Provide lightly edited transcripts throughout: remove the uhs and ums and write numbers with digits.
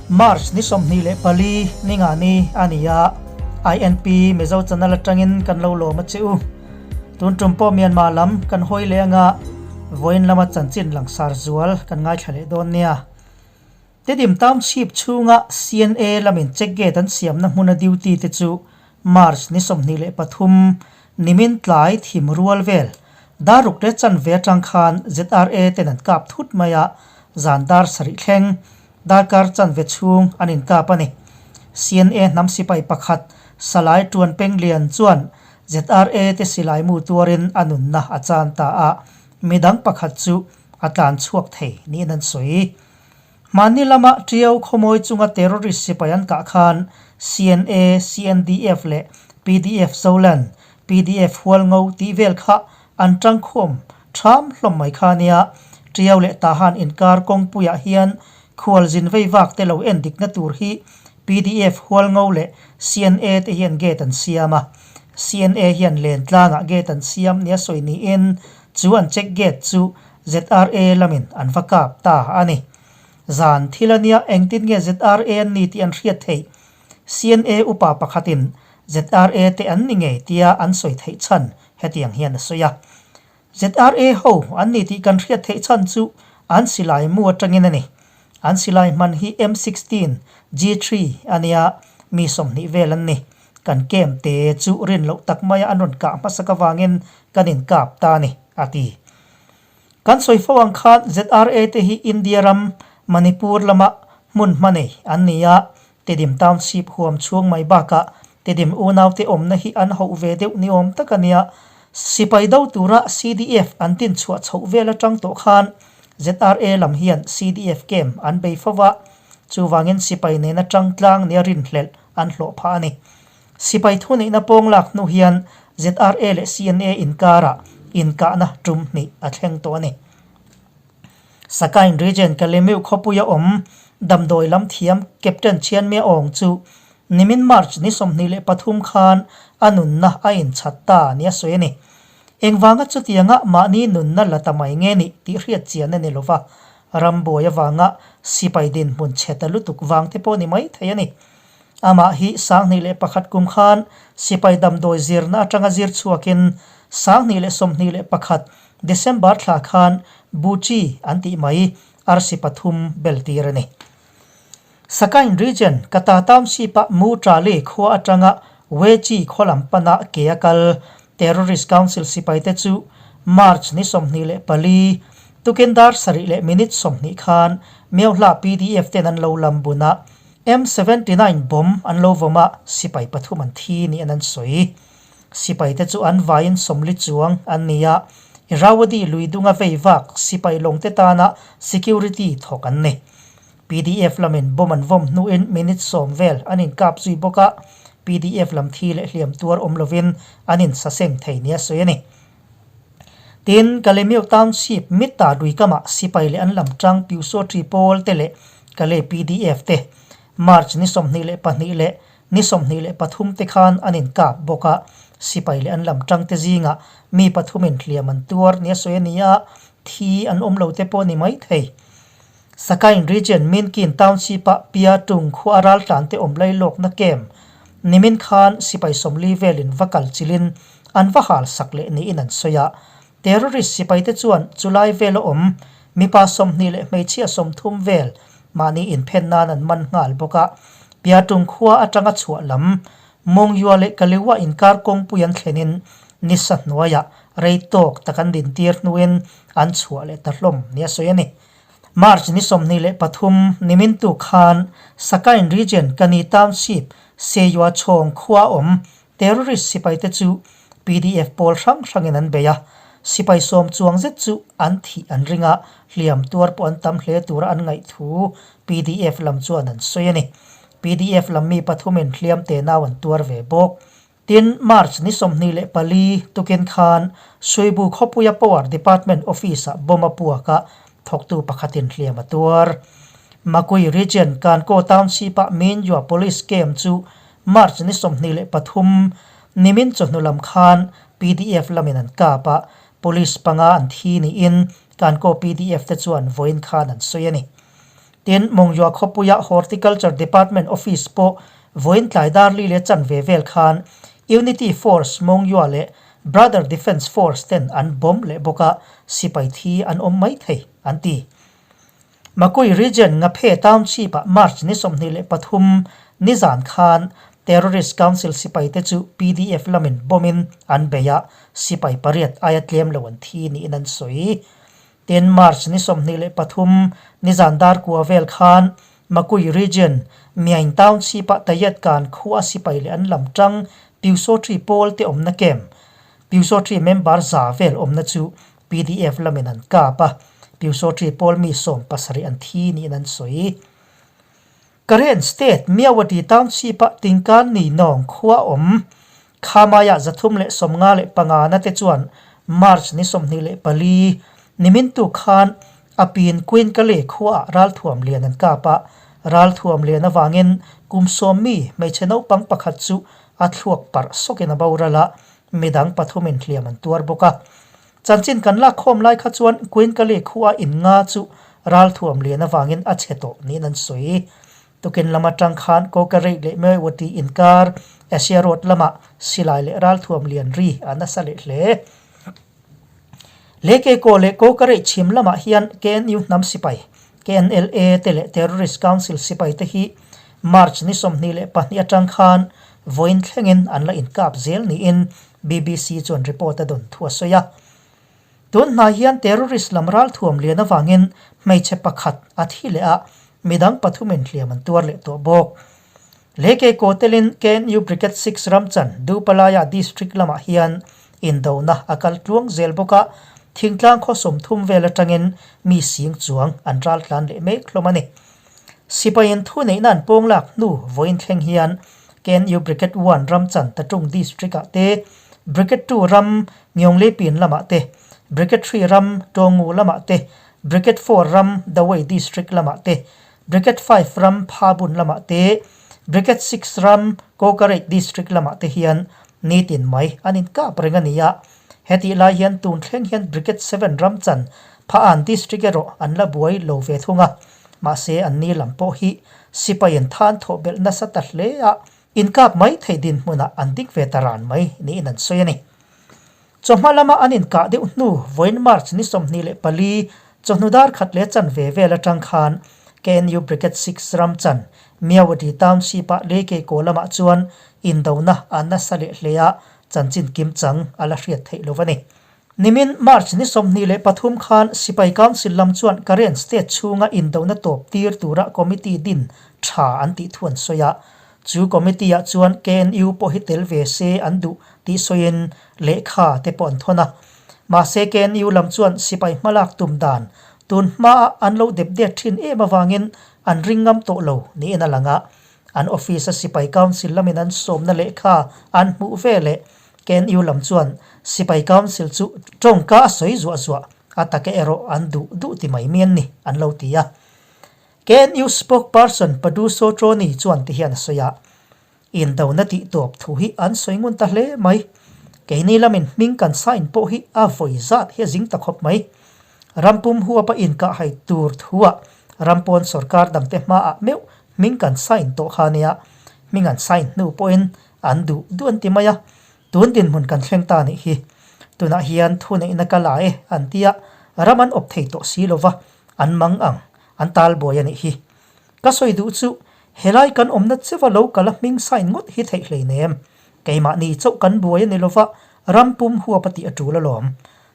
March ni 24 ninga ni a ni a, INP Mizo channel atangin kan lo lawm a che u. Tun tum pawh Myanmar lam kan hawi leh anga vawiin lama chanchin langsar zual kan ngaithla leh dawn nia. Tedim Township chhunga CNA lamin check gate an siamna hmuna duty te chu March ni 23 nimin tlai thim rual vel daruk leh chanve atang khan ZRA ten an kap thut mai a, zan dar sarih thleng darkar chanve chhung an inkap a ni. CNA hnam sipai pakhat Salai Tuan Penglian chuan ZRA te silai mu tuarin a nunna a chan ta a, midang pakhat chu a tlan chhuak thei niin an sawi. Hmanni lama Tiau khawmawi chunga terrorist sipai an kah khan CNA, CNDF leh pdf Zoland, pdf Hualngo tih vel kha an tangkhawm ṭham hlawm mai kha nia. Tiau leh Tahan inkar kawngpuiah hian khualzin vei vak te lo en dikna tur hi pdf Hualngo leh CNA te hian gate an siam a. CNA hian lentlangah gate an siam nia sawi niin chu an check gate chu ZRA lamin an va kap ta a ni. Zan thil a nia engtin nge ZRA an ni tih an hriat theih? CNA upa pakhatin ZRA te an ni ngei tia an sawi theih chhan hetiang hian a sawi a. ZRA ho an ni tih kan hriat theih chhan chu an silai mu atangin a ni. An silai hman hi M 16, G3 a nia, mi 20 vel an ni. Kan camp te chu rin loh tak maia an rawn kah hmasak avangin kan inkap ta a ni, a ti. Kan sawi fo ang khan ZRA te hi India ram Manipur lama hmun hma nei an ni a, Tedim Township huam chhung mai bakah Tedim unaute awmna hi an hauh ve deuh ni awm tak a nia. Sipai do tura CDF an tin chhuah chhoh vel atang tawh khan ZRA lam hian CDF camp an bei fo va, chuvangin sipai nena tang tlang nia rinhlelh an hlawh phah a ni. Sipai thuneihna pawng lak hnu hian ZRA leh CNA inkarah inkahna tum hnih a thleng tawh a ni. Sakain Region Kalemiu khawpuia awm damdawi lam thiam Captain Chianmia Aung chu nimin March ni 23 khan a nunna a inchhat ta nia sawi a ni. Engvanga chutianga mahni nunna la ta mai nge nih tih hriat chian a ni lova, rambuai avanga sipai dinhmun chhe ta lutuk vang te pawh ni mai thei a ni. Amah hi 2001 kum khan sipai damdawi zirna atanga zir chhuakin 2021 December thla khan Buchi an tih mai arsi pathum bel tir a ni. Sakain Region, Kata Township-a Mu Trali khua atanga Wechi khaw lam pana ke a kal Terrorist Council sipaite chu March ni 24, tukin dar sarih leh minute 20 khan Myohla PDF ten an lo lam bun a, M 79 bomb an lo vawm a, sipai pathum an thi niin an sawi. Sipaite chu an vaiin 40 chuang an ni a, Irrawaddy lui dunga vei vak sipai lawngte tana security thawk an ni. PDF lamin bomb an vawm hnuin minute 10 vel an inkap zui bawk a, PDF lam thi leh hliam tuar awm lovin an insaseng thei nia sawi a ni. Tin, Kalemiu Township Mitta Duikamah sipai leh an lam tang Pyusawṭi pawl te leh Kale PDF te March ni 22 leh ni 23 te khan an inkap bawk a, sipai leh an lam tang te zingah mi pathumin hliam an tuar nia sawi a ni a, thi an awm lo te pawh a ni mai thei. Sakain Region Minkin Township-a Pia Tung khua raltlan te awm lailawkna camp nimin khan sipai 40 velin va kal chilin an va hal sak leh niin an sawi a. Terrorist sipai te chuan chulai vela awm mipa 20 leh hmeichhia 30 vel mahni inphen nan an man nghal bawk a. Pia Tung khua atanga chhuah lam Mongyua leh Kalewa inkar kawngpui an thlenin nisa hnuaiah rei tawk tak an dintir hnuin an chhuah leh ta hlawm nia sawi a ni. March ni 23 nimin tu khan Sakain Region Kani Township Seyua Chhawng khua awm terrorist sipaite chu PDF pawl hrang hrangin an bei a, sipai 10 chuang zet chu an thih an ring a, hliam tuar pawh an tam hle tura an ngaih thu PDF lam chuan an sawi a ni. PDF lam mi pathumin hliam te nau an tuar ve bawk. Tin, March ni 24 tukin khan Suibu khawpuia Power Department Office-ah bomb a puak a, thawktu pakhatin hliam a tuar. Makui Region Kankaw Township-ah Minjua Police Camp chu March ni 23 nimin chawhnu lam khan PDF lamin an kap a, police panga an thi niin Kankaw PDF te chuan vawiin khan an sawi a ni. Tin, Mongyua khawpuia Horticulture Department Office pawh vawiin tlai dar li leh chanve vel khan Unity Force Mongyua leh Brother Defence Force ten an bomb leh bawk a, sipai thi an awm mai thei, an ti. Makui Region Ngaphe Township-ah March ni 23 nizan khan Terrorist Council sipaite chu pdf lamin bomb-in an bei a, sipai pariat aia tlem lo an thi niin an sawi. Tin, March ni 23 nizan dar kua vel khan Makui Region, Myaing Township-ah Tayet Kan khua sipai leh an lam tang Pyusawṭi pawl te awmna camp, Pyusawṭi member za vel awmna chu pdf lamin an kap a, Pyusawṭi pawl mi 70 an thi niin an sawi. Karen State, Myawaddy Township-ah Tingkan Ni Nawng khua awm Khamaiah 355 na te chuan March ni 24 nimintu khan a pin Queen Kale khuaah ralthuam lian an kap a, ralthuam lian avangin kum sawm mi hmeichhe naupang pakhat chu a thluak parh sawkin a boral a, midang pathumin hliam an tuar bawk a. Chanchin kan lak khawm lai kha chuan Queen Kale khua in nga chu ralthuam lian avangin a chhe tawh niin an sawi. Tukin lam atang khan Kokarei leh Mewati inkar Asia Road lamah silai leh ralthuam lian ri a nasa leh hle. Lehkeikaw leh Kokarei chhim lamah hian KNU hnam sipai, KNLA te leh Terrorist Council sipai te hi March ni 22 atang khan vawiin thlengin an la inkap zel niin BBC chuan report a dawn thu a sawi a. Tun hnai hian terrorist lam ralthuam lian avangin hmeichhe pakhat a thi leh a, midang pathumin hliam an tuar leh tawh bawk. Lehkei Kawtelin KNU Brigade Six Ramchan Dupalaya District lamah hian indona a kal tluang zel bawk a, thingtlang khaw 30 vel atangin mi sing chuang an raltlan leh mek hlawm a ni. Sipaiin thuneihna an pawng lak hnu vawiin thleng hian KNU Brigade One Ramchan Tatung District-ah te, Brigade Two ram Ngionglepin lamah te, Brigade Three ram Tawngu lamah te, Brigade Four ram Dawei District lamah te, Brigade Five ram Phabun lamah te, Brigade Six ram Kawkareit District lamah te hian nitin mai an inkap reng a ni a. Hetih lai hian tun thleng hian Brigade Seven ram chan Pha-an District erawh an la buai lo ve thung a. Mahse an ni lam pawh hi sipaiin than thawh belh nasa ta hle a, inkap mai thei dinhmunah an dik ve ta ran mai niin an sawi a ni. Chawhma lama an inkah deuh hnu vawiin March ni 24 chawhnu dar khat leh chanve vel atang khan KNU Brigade Six ram chan Myawaddy Township-ah Leikeikaw lamah chuan indona a nasa leh hle a, chanchin kimchang a la hriat theih lo a ni. Nimin March ni 23 khan Sipai Council lam chuan Karen State chhunga indona tawp tir tura committee din tha an tih thu an sawi a. Chu committee-ah chuan KNU pawh hi tel ve se an duh tih sawiin lehkha te pawh an thawn a. Mahse KNU lam chuan sipai hmalak tum dan tun hmaah an lo dep det thin em avangin an ring ngam tawh lo niin a lang a. An office-a Sipai Council lamin an sawmna lehkha an hmuh ve leh KNU lam chuan Sipai Council chu tawngka a sawi zuah zuah, a take erawh an duh duh ti mai mian ni, an lo ti a. KNU spokesperson Padu Sotroni chuan ti hian a sawi a, Indona tih tawp thu hi an sawi ngun ta hle mai. Keini lamin hming kan sign pawh hi a vawi zat hi a zing ta khawp mai. Rampum huapa inkahhai tur thuah rampawn sorkar dangte hmaah meuh hming kan sign tawh kha nia, hming an sign hnu pawhin an duh duh an ti mai a, tun dinhmun kan thleng ta nih hi. Tunah hian thuneihna ka la e an ti a, ram an awp thei tawh si lova, an mang ang, an tal buai a nih hi. Ka sawi duh chu, helai kan awmna cheuha lo kal a hming sign ngawt hi theih hleinem. Keimahni chauh kan buai a ni lova, ram pum huap a tih a tul alawm.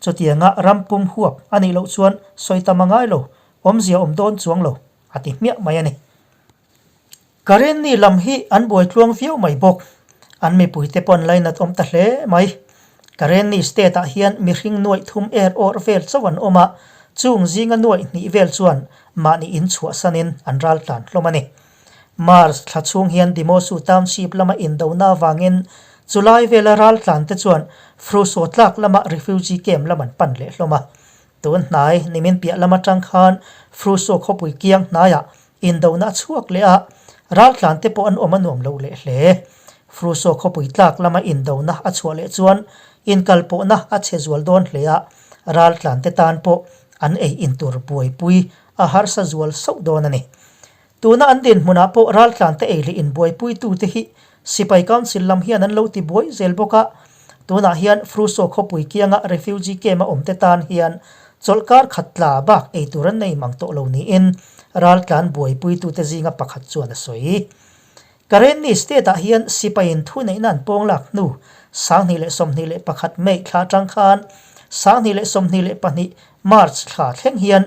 Chutianga ram pum huap a nih loh chuan sawi tam a ngai lo, awmzia awm dawn chuang lo. A ti hmiah mai a ni. Karenni lam hi an buai tluang viau mai bawk. An mipuite pawh an lainat awm ta hle mai. Karenni state ah hian mihring nuaih thum er awrh vel chauh an awm a, chung zinga nuaih hnih vel chuan mahni in chhuahsanin an ral tlan hlawm a ni. March thla chhung hian Dimosu Township lama indona avangin chulai vela ral tlan te chuan Fruso tlak lama refugee camp lam an pan leh hlawm a. Tun hnai nimin piah lam atang khan Fruso khawpui kiang hnaiah indona a chhuak leh a, raltlan te pawh an awm a nuam lo leh hle. Fruso khawpui tlak lama indona a chhuah leh chuan inkalpawhna a chhe zual dawn hle a, raltlan te tan pawh an ei intur buaipui a harsa zual sauh dawn a ni. Tuna an dinhmunah pawh raltlante ei leh inbuaipuitute hi Sipai Council lam hian an lo ti buai zel bawk a, tunah hian Fruso khawpui kianga refugee camp a awmte tan hian chawlhkar khat tla bak ei tur an nei mang tawh lo niin raltlan buaipuitute zinga pakhat chuan a sawi. Karenni state-ah hian sipaiin thuneihna an pawng lak hnu 2021 May thla atang khan 2022 March thla thleng hian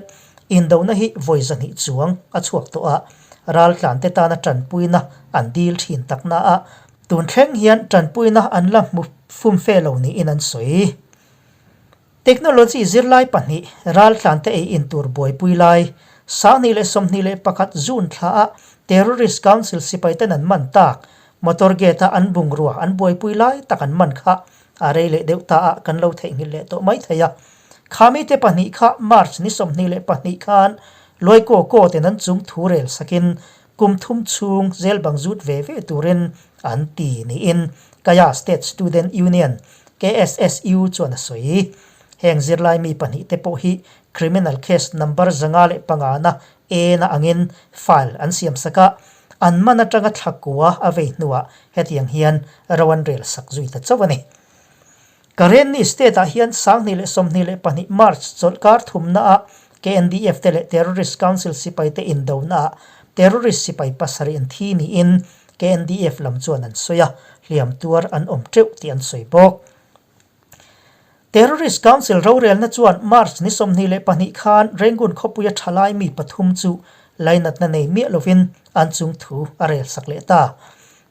indona hi vawi zahnih chuang a chhuak tawh a, raltlante tana tanpuina an dil thin takna a, tun thleng hian tanpuina an la hmu fumfe lo niin an sawi. Technology zirlai pahnih raltlante ei in tur buaipui lai, 2021 June thla a Terrorist Council sipaiten an man tak, motor gate a an bungrua an buaipui lai tak an man kha a rei leh deuh ta a kan lo theihnghilh leh tawh mai thei a. Khamite pahnih kha March ni 22 khan Luaikaw court in an chung thu rel sakin kum thum chhung zel bang zut ve ve turin an ti niin Kaya State Student Union, KSSU, chuan a sawi. Heng zirlai mi pahnih te pawh hi criminal case number 505 na A na angin file an siam sak a, an man atanga thla kua a vei hnuah hetiang hian ro an rel sak zui ta chauh a ni. Karenni state-ah hian 2022 March chawlhkar thumnaah KNDF te leh Terrorist Council sipaite indonaah terrorist sipai pasarih an thi niin KNDF lam chuan an sawi a, hliam tuar an awm teuh tih an sawi bawk. Terrorist Council rorelna chuan March ni 22 khan Rangoon khawpuia thalai mi pathum chu lainatna nei miah lovin an chung thu a rel sak leh ta.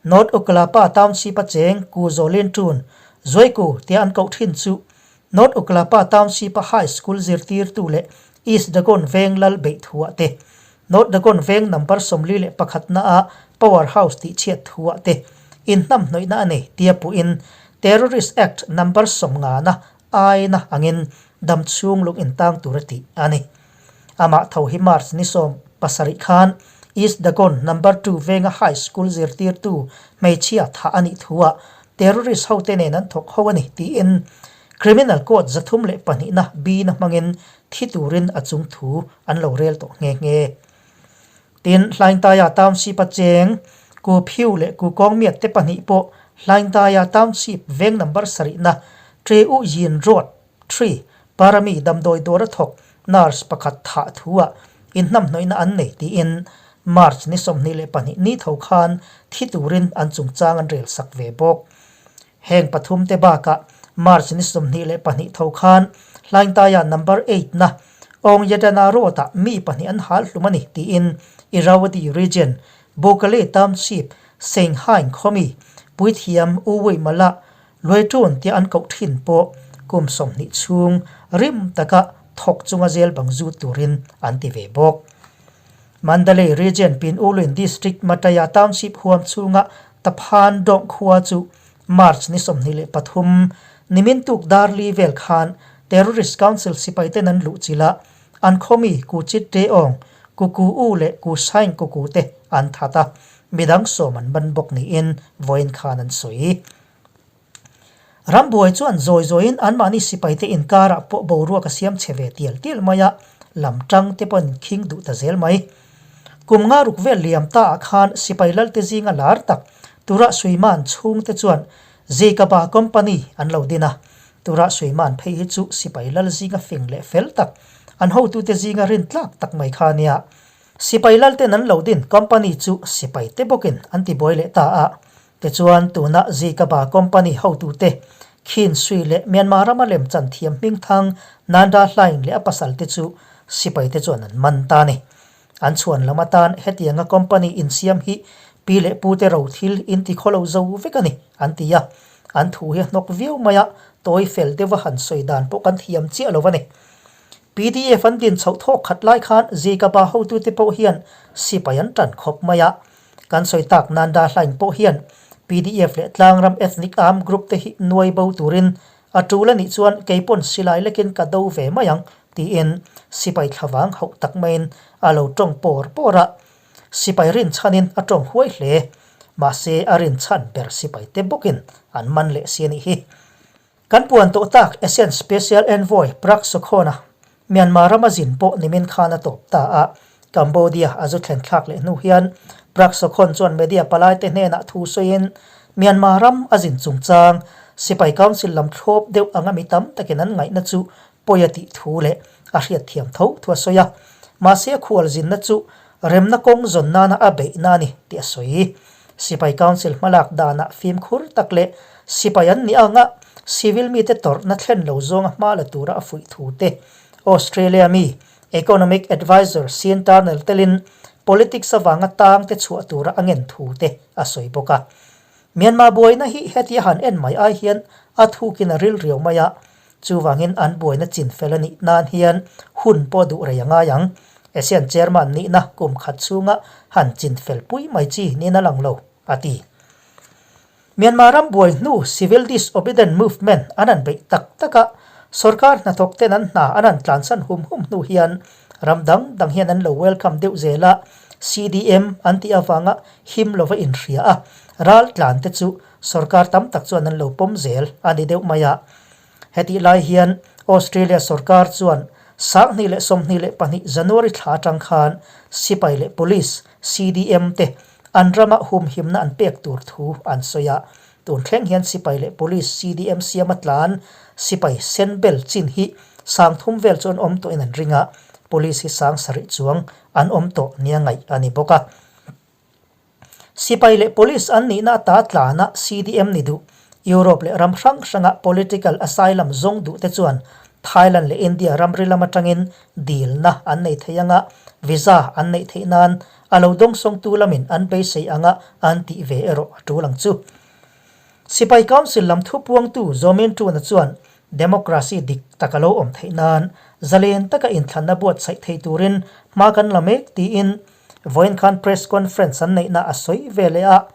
North Ukalapa Township-a cheng Ku Zawlin Tun, Zuaiku tia an koh thin chu North Ukalapa Township-a High School zirtirtu leh East Dagon veng lal beih thuah te, North Dagon veng number 41 na-a Power House tih chhiat thuah te inhnamhnawihna a nei tia puhin Terrorist Act number 50 na aina angin damchhung lung intang tur a tih a ni. Amah tho hi March ni 17 khan East Dagon Number Two venga High School zirtirtu hmeichhia thah a nih thuah terrorist hote nen an thawk ho a ni tiin Criminal Court 302 na B-na hmangin thi turin a chung thu an lo rel tawh nghe nghe. Tin, Hlaingtaia Township-a cheng Ku Phiu leh Ku Kawngmiat te pahnih pawh Hlaingtaia Township veng number sarihna Tre U Yin Road Three, Parami damdawi dawr a thawk nurse pakhat thah thu-ah inhnamhnawihna an nei tiin March ni 22 ni tho khan thi turin an chungchang an rel sak ve bawk. Heng pathum te bakah March ni 22 tho khan Hlaingtaia number eight na Aung Yadana Road-ah mi pahnih an hal hlum a ni tiin Irrawaddy Region, Bokale Township, Senghaing khawmi Puithiam U Wei Mala Luaitun tia an koh thin pawh kum 20 chhung rim taka thawk chunga zel bang zut turin an ti ve bawk. Mandalay Region Pin Uluin District Mataya Township huam chhunga Taphan Dawng khua chu March ni 23 nimin tuk darli vel khan Terrorist Council sipaiten an luh chilh a, an khawmi Ku Chit Te Aung, Ku Ku U leh Ku Saing Ku Ku te an that a, midang sawm an ban bawk niin vawiin khan an sawi. Rambuai chuan zawi zawiin anmahni sipaite inkarah pawh boruak a siam chhe ve tial tial mai a, lam tang te pawh an inkhing duh ta zel mai. Kum nga ruk vel liam ta ah khan sipai lalte zinga lar tak Tura Suiman chhungte chuan Zeikaba Company an lo din a, Tura Suiman phei hi chu sipai lal zinga fing leh fel tak, an hotute zinga rintlak tak mai kha a nia. Sipai lalten an lo din company chu sipai te bawkin an ti buai leh ta a. Tichuan tuna Zikaba company hotute Khin Sui leh Myanmar rama lemchan thiam hmingthang Nanda Hlaing leh a pasal te chu sipai te chuan an man ta a ni. An chhuan lam atan hetianga company insiam hi pi leh pu te ro thil in ti khawlo zo vek a ni an ti a. An thu hi a hnawk viau mai a, tawi fel deuha han sawi dan pawh kan thiam chiah lo a ni. Pdf an din chhoh thawk khat lai khan Zikaba hotute pawh hian sipai an tan khawp mai a. Kan sawi tak Nanda Hlaing pawh hian pdf leh Tlangram Ethnic Armed Group te hi nuai bo turin a tul a nih chuan kei pawn silai lekin ka do ve mai ang tiin sipai thlavang hauh tak maiin a lo tawng pawr pawr a. Sipai rinchhanin a tawng huai hle. Mahse a rinchhan ber sipai te bawkin an man leh si a nih hi. Kan puan tawh tak ASEAN Special Envoy Prak Sokhona Myanmar rama zin pawh nimin khan a tawp ta a. Cambodia a zu thlen thlak leh hnu hian Prak Sokhon chuan media palaite hnenah thu sawiin Myanmar ram a zin chungchang Sipai Council lam thlawp deuh anga mi tam takin an ngaihna chu pawi a tih thu leh a hriatthiam tho thu a sawi a. Mahse a khual zinna chu remna kawng zawn nana a beihna a ni tih a sawi. Sipai Council hmalak danah fimkhur tak leh sipai an nih anga civil mite tawrhna thlen lo zawnga hma la tura a fuih thu te Australia mi Economic Adviser Sean Turnell telin politics avanga tang te chhuah tura a ngen thu te a sawi bawk a. Myanmar buaina hi hetia han en mai ai hian a thukin a ril riau mai a, chuvangin an buaina chin fel a nih nan hian hun pawh duh rei a ngai ang. ASEAN Chairman nihna kum khat chhunga han chin fel pui mai chi niin a lang lo, a ti. Myanmar ram buai hnu Civil Disobedient Movement an han beih tak tak a, sorkar hnathawk ten an hna an han tlansan hum hum hnu hian ram dang dang hian an lo welcome deuh zel a, CDM an tih avanga him lova inhria a, ral tlan te chu sorkar tam tak chuan an lo pawm zel a ni deuh mai a. Hetih lai hian Australia sorkar chuan 2024 January thla atang khan sipai leh police, CDM, te an rama humhimna an pek tur thu an sawi a. Tun thleng hian sipai leh police, CDM, siama tlan sipai sen bel chin hi 3000 vel chu an awm tawhin an ring a, police hi 7000 chuang an awm tawh nia ngaih a ni bawk a. Sipai leh Police an nihna ata tlana CDM ni duh, Europe leh ram hrang hranga political asylum zawng duh te chuan Thailand leh India ramri lam atangin dilna an nei thei anga visa an neih theih nan a lo dawngsawngtu lamin an beisei anga an tih ve erawh a tul ang chu. Sipai Council lam thupuangtu Zomin Tuna chuan Democracy dik tak a lo awm theih nan zalen taka inthlanna buatsaih thei turin hma kan la mek tiin Vawiin khan press conference an neihna a sawi ve leh a,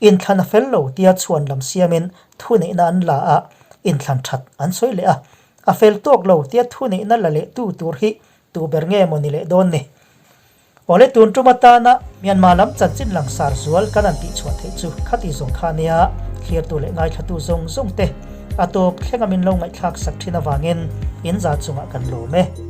inthlan a fel lo tia chhuan lam siamin thuneihna an la a, inthlan that an sawi leh a. A fel tawk lo tia thuneihna la leh tu tur hi tu ber nge maw ni leh dawn ni? Awle tun tum atana Myanmar lam chanchin langsar zual kan han tihchhuah theih chu khati zawng kha nia thlirtu leh ngaithlatu zawng zawng te a tawp thlenga min lo ngaihthlak sak thin avangin in za chungah kan lawm e.